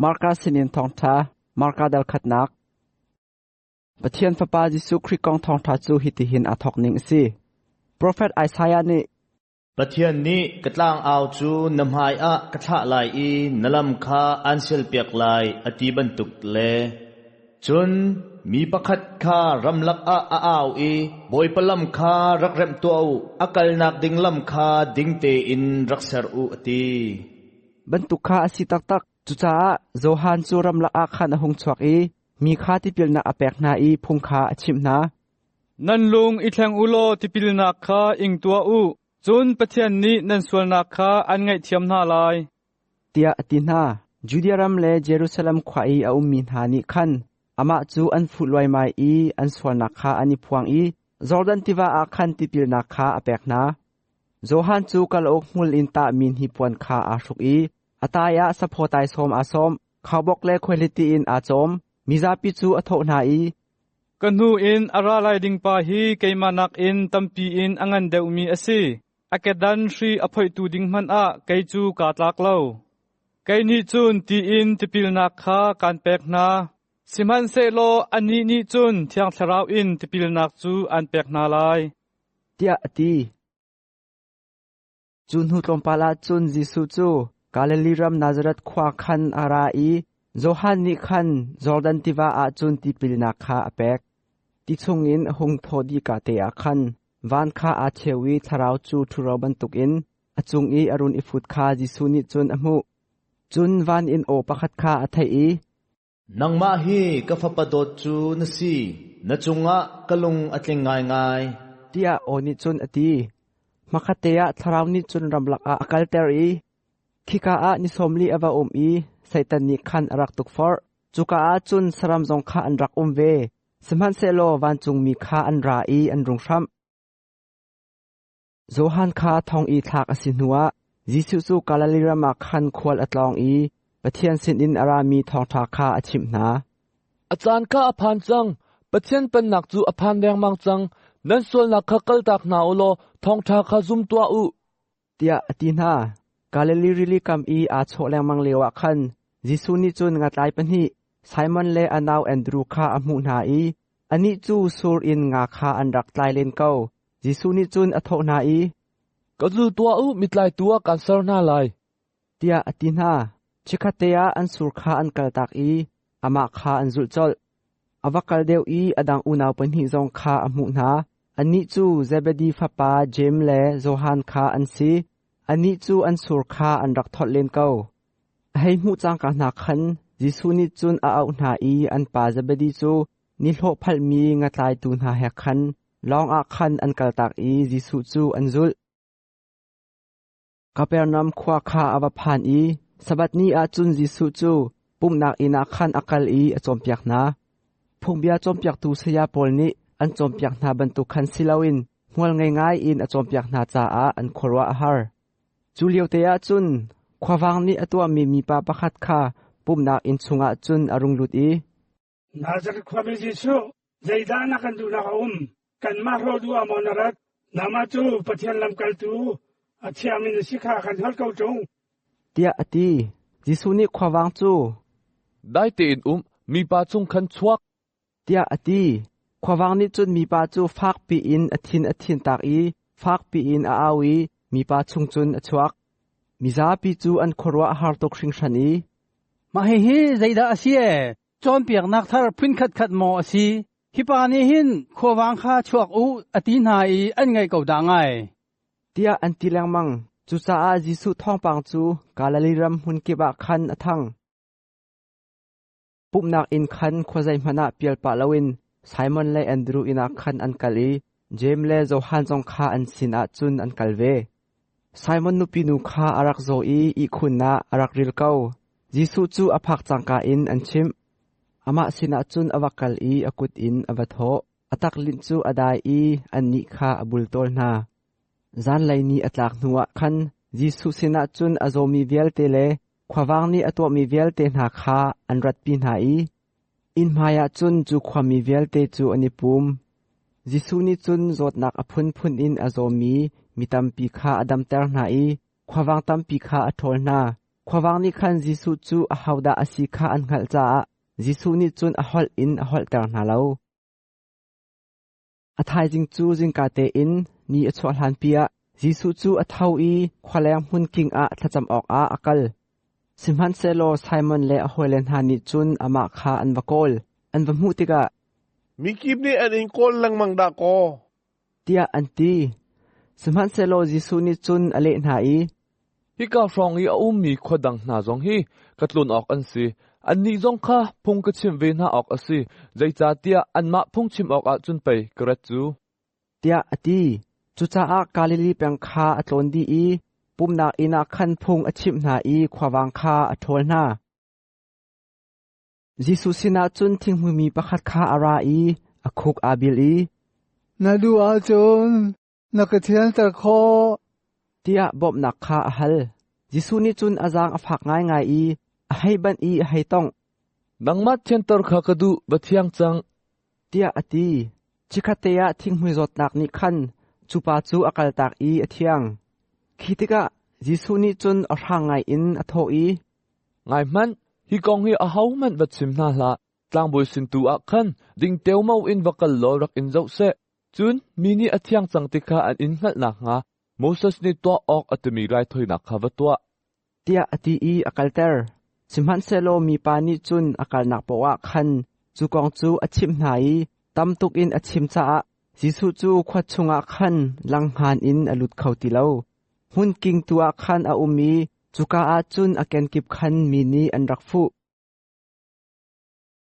Marka sinin thawngṭha, Marka dal khatnak. Pathian Fapa Jesuh Khrih kong thawngṭha cu hitihin aa thawk ning a si. Profet Isaiah nih Pathian nih ka tlangau cu na hmaiah ka thlah lai i na lam kha aan sialpiak lai a ti bantuk le cun mi pakhat kha ramlak ah a au i Bawipa lam kha rak remh tuah u, a kalnak ding lam kha ding tein rak ser u a ti. Bantuk kha a si taktak. Cucaah Johan cu ramlak ah khan a hung chuak i mi kha tipilnak a pek hna i phung kha a chimh hna. Nan lung i thleng u law tipilnak kha ing tuah u, cun Pathian nih nan sualnak kha an ngaihthiam hna lai. Tiah a ti hna. Judea ram le Jerusalem khua i a ummi hna nih khan amah cu an fuh luaimai i an sualnak kha an i phuang i Jordan tiva ah khan tipilnak kha a pek hna. Johan cu kalauk hmul in tahmi hnipuan kha aa hruk i a tai ah saphaw taisawm aa sawm, khaubawk le khuaihliti in aa cawm. Mizapi cu a thawh hna i, Ka hnu in a ra lai ding pa hi keimah nakin tampi in a ngan deuhmi a si. A kedan hri a phoihtu ding hmanh ah kei cu kaa tlak lo. Kei nih cun ti in tipilnak kha kaan pek hna. Sihmanhsehlaw anih nih cun Thiang Thlarau in tipilnak cu aan pek hna lai. Tiah a ti. Cu hnu tlawmpal ah cun Jesuh cu Galilee ram Nazareth khua khan a ra i Johan nih khan Jordan tiva ah cun tipilnak kha a pek. Ti chungin a hung thaw dih kate ah khan van kha aa cheu i Thlarau cu ṭhuro bantukin a cung i a run i fut kha Jesuh nih cun a hmuh. Cun van in aw pakhat kha a theih i, Nangmah hi ka fapa dawt cu na si, na cungah ka lung a tling ngaingai. Tiah aw nih cun a ti. Hmakhatte ah Thlarau nih cun ramlak ah a kalter i khika ah ni 40 a va um i Satan nih khan a rak tukforh. Cuka ah cun saram zong kha an rak um ve. Sihmanhsehlaw vancungmi kha an ra i an rung hramh. Johan kha thong i thlak a si hnuah Jesuh cu Galilee ram ah khan khual a tlawng i Pathian sinin a rami thawngṭha kha a chimh hna. A caan kha a phan cang. Pathian Pennak cu a phan dengmang cang. Nan sualnak kha kaltak hna u law thawngṭha kha zum tuah u. Tiah a ti hna. Galilee rili kam i aa chawh lengmang lioah khan Jesuh nih cun ngatlai pahnih, Simon le a nau Andru kha a hmuh hna i anih cu sur in nga kha an rak tlai len ko. Jesuh nih cun a thawh hna i, Ka zul tuah u, mitlaitu ah kaan ser hna lai. Tiah a ti hna. Chikkhatte ah an sur kha an kaltak i amah kha an zulh colh. A va kal deuh i a dang unau pahnih zong kha a hmuh hna. Annih cu Zebedi fapa Jeim le Johan kha an si. Annih cu an sur kha an rak tholh len ko. A hei hmuh cangka hna khan Jesuh nih cun a auh hna i an pa Zebedi cu nihlawh phalhmi ngatlaitu hna he khan lawng ah khan an kaltak i Jesuh cu an zulh. Kapernaum khua kha a va phan i Sabbath ni ah cun Jesuh cu pumhnak inn ah khan a kal i a cawnpiak hna. Phungbia cawnpiaktu saya pawl nih an cawnpiak hna bantuk khan si loin hmual ngei ngai in a cawnpiak hna caah an khuaruah a har. Cu liote ah cun khuavang nih a tuahmi mipa pakhat kha pumhnak inn chungah cun a rung lut i, Nazareth khuami Jesuh, zeidah na kan duhnak a um? Kanmah hrawh duh ah maw na rat? Nangmah cu Pathian lamkaltu a thiangmi na si kha kan hngalh ko ṭung. Tiah a ti. Jesuh nih khuavang cu, Dai tein um, mipa chung khan chuak. Tiah a ti. Khuavang nih cun mipa cu fakpi in a thin a thintak i fakpi in a au i mipa chung cun a chuak. Mizapi cu an khuaruah a har tuk hringhran i, Mah hihi zeidah a si ee? Cawnpiaknak thar phun khatkhat maw a si? Hi pa nih hin khuavang kha chuak u a ti hna i an ngaih ko dah ngai. Tiah an ti lengmang. Cucaah Jesuh thawngpang cu Galilee ram hmun kip ah khan a thang. Pumhnak inn khan khuazei hmanh ah pial pah loin Simon le Andru inn ah khan an kal i Jeim le Johan zong kha an sinah cun an kal ve. Simon nupi nu kha a rak zaw i ihkhun ah a rak ril ko. Jesuh cu a phak cangka in an chimh. Amah sinah cun a va kal i a kut in a va thawh. A taklinh cu a dai i annih kha a bultawl hna. Zanlei ni a tlak hnuah khan Jesuh sinah cun a zawmi vialte le khuavang nih a tuahmi vialte hna kha an ratpi hna i inn hmaiah cun cu khuami vialte cu an i pum. Jesuh nih cun zawtnak a phunphun in a zawmi mi tampi kha a damter hna i khuavang tampi kha a ṭhawl hna. Khuavang nih khan Jesuh cu ahodah a si kha an hngalh caah Jesuh nih cun a holh in a holhter hna lo. A thaizing cu zingka tein ni a chuah hlanpi ah Jesuh cu a tho i khualeng hmunking ah thlacam awkah a kal. Sihmanhsehlaw Simon le a hawile hna nih cun amah kha an va kawl. An va hmuh tikah, Mikip nih an in kawl lengmang dah kaw, tiah an ti. Sihmanhsehlaw Jesuh nih cun a leh hna i, Hika hrawng i a ummi khua dang hna zong hi ka tlun awk an si. Annih zong kha phung ka chimh ve hna awk a si, zeicahtiah anmah phung chim awkah cun pei ka rat cu. Tiah a ti. Cucaah Galilee peng kha a tlawn dih i pumhnak inn ah khan phung a chimh hna i khuavang kha a ṭhawl hna. Jesuh sinah cun thinghmuimi pakhat kha a ra i a khuk aa bil i, Na duh ahcun na ka thianter khawh, tiah bawmhnak kha a hal. Jesuh nih cun a zaang a fak ngaingai i a hei banh i a hei tongh. Nangmah thianter kha ka duh, va thiang cang, tiah a ti. Chikkhatte ah thinghmui zawtnak nih khan cu pa cu a kaltak i a thiang. Khi tikah Jesuh nih cun a hrang ngaiin a thawh i, Ngai hmanh, hi kong hi ahohmanh va chim hna hlah. Tlangbawi sin tu ah khan ding teomao in va kal law rak in zoh seh. Cun mi nih a thiang cang ti kha an in hngalh nakhnga Moses nih tuah awk a timi raithawinak kha va tuah. Tiah a ti i a kalter. Sihmanhsehlaw mipa nih cun a kalnak paoh ah khan cu kong cu a chimh hna i tam tuk in a chim caah Jesuh cu khua chungah khan langhngan in a lut kho ti lo. Hmun king tu ah khan a um i cuka ah cun a kenkip khan mi nih an rak fuh.